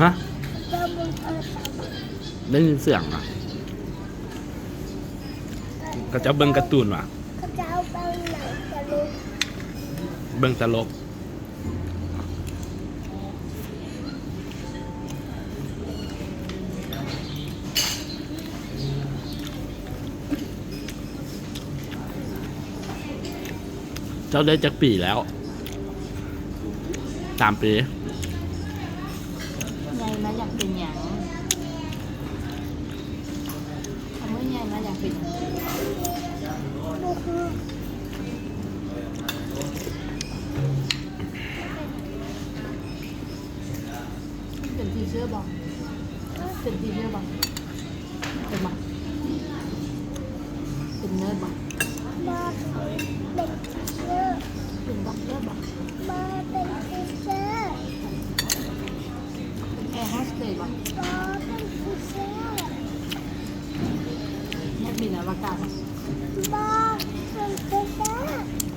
ຮະ? ເຈົ້າເບິ່ງໂທລະສັບ ໄດ້ຍິນສຽງຫວາ? ເຂົາເຈົ້າເບິ່ງກາຕູນຫວາ? ເຂົາເຈົ້າເບິ່ງໜັງຕະຫຼົກ ເບິ່ງຕະຫຼົກ. ເຈົ້າໄດ້ຈັກປີແລ້ວ? ສາມປີ. ໃຫຍ່ມາຢາກເປັນຫຍັງ? ເມື່ອໃຫຍ່ມາຢາກເປັນຫຍັງ? ເປັນທີເຊີບໍ່? ເປັນທີເຊີບໍ່? ເປັນບໍ່? ເປັນເນີດບໍ່? ບໍ່ເປັນທີເຊີ. ເປັນດັອກເຕີບໍ່? ບໍ່ເປັນທີເຊີ. ເປັນແອໂຮສເຕສບໍ່? ບໍ່ເປັນທີເຊີ. ນັກບິນອະວະກາດບໍ່? ບໍ່ເປັນທີເຊີ.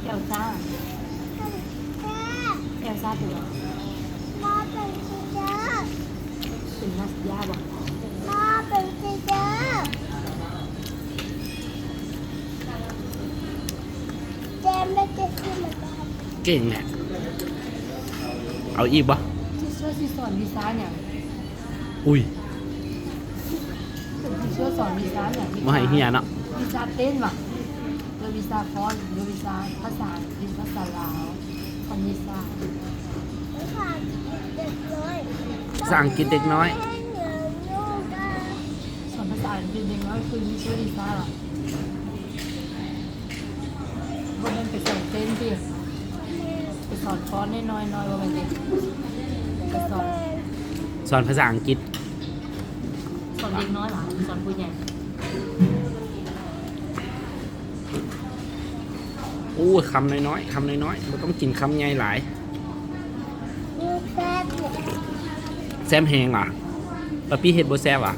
ເອວຊາ? ເປັນທີເຊີ. ເອວຊາເປັນຫຍັງ? ບໍ່ເປັນທີເຊີ. ເປັນນາສຢາບໍ່? ບໍ່ເປັນທີເຊີ. ເກັ່ງແຫຼະ. ເອົາອີກບໍ່? ທີເຊີຊິສອນວິຊາຫຍັງ? ອຸ້ຍ ເປັນທີເຊີສອນວິຊາຫຍັງ? ບໍ່ໃຫ້ເຮຍເນາະ. ວິຊາເຕັ້ນຫວາ? ຫຼືວິຊາຟ້ອນ ຫຼືວິຊາພາສາອັງກິດ ພາສາລາວ ຄະນິດສາດ? ພາສາອັງກິດເດັກນ້ອຍ. ສອນພາສາອັງກິດເດັກນ້ອຍຄືທີເຊີວິຊາຫວາ? ບໍ່ແມ່ນໄປສອນເຕັ້ນຕິ? ໄປສອນຟ້ອນນ້ອຍໆ ບໍ່ແມ່ນຕິ? ໄປສອນ ສອນພາສາອັງກິດ. ສອນເດັກນ້ອຍຫວາ? ສອນຜູ້ໃຫຍ່? ໂອ້ຍ ຄຳນ້ອຍໆ ຄຳນ້ອຍໆ ບໍ່ຕ້ອງກິນຄຳໃຫຍ່ຫຼາຍ. ແຊບແຮງຫວາ? ປາປີ້ເຮັດບໍ່ແຊບຫວາ?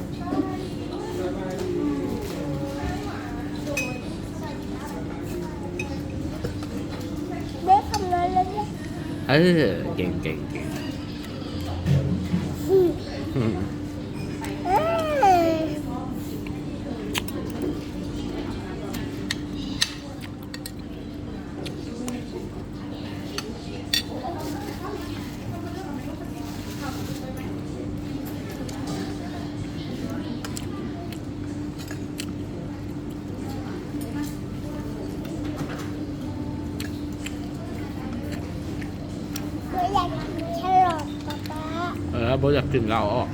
ເອີ ເກັ່ງໆໆ. ບໍ່ຢາກກິນແຄຣອດ ປ້າ. ເອີ ບໍ່ຢາກກິນ ເອົາອອກ.